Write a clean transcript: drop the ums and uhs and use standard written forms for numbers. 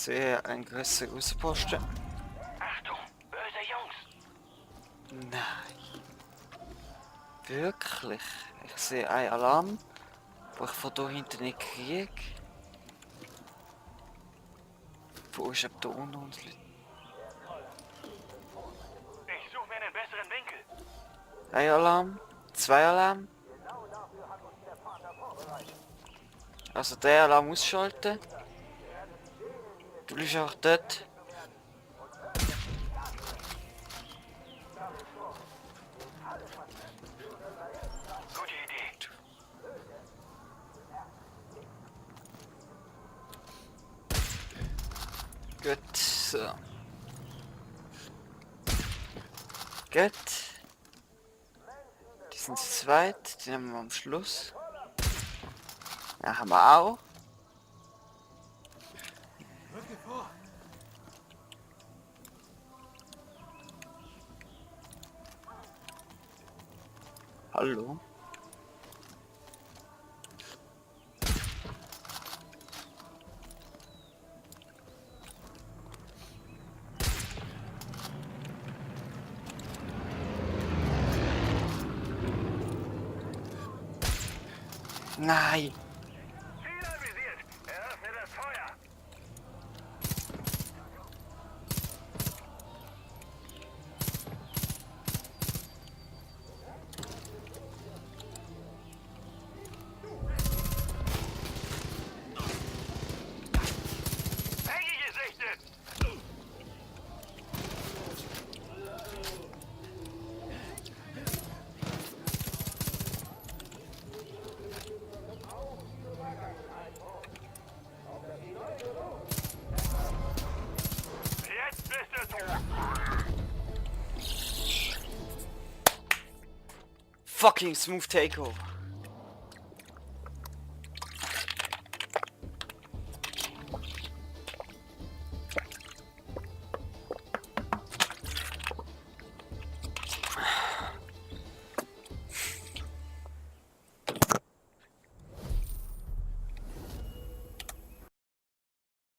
sehe einen größeren Außenposten. Achtung, böse Jungs. Nein. Wirklich? Ich sehe einen Alarm, wo ich von da hinten nicht kriege. Wo ist ab da unten uns Leute? Ich suche mir einen besseren Winkel. Ein Alarm, zwei Alarm. Also der Alarm ausschalten. Du bleibst auch dort. Gute Idee. Gut, so. Gut. Die sind zu zweit, die nehmen wir am Schluss. Ja, haben wir auch. Hallo? Nein! Ziel avisiert. Eröffne das Feuer. Peggy gesichtet. Jetzt bist du tot. Fucking smooth takeover.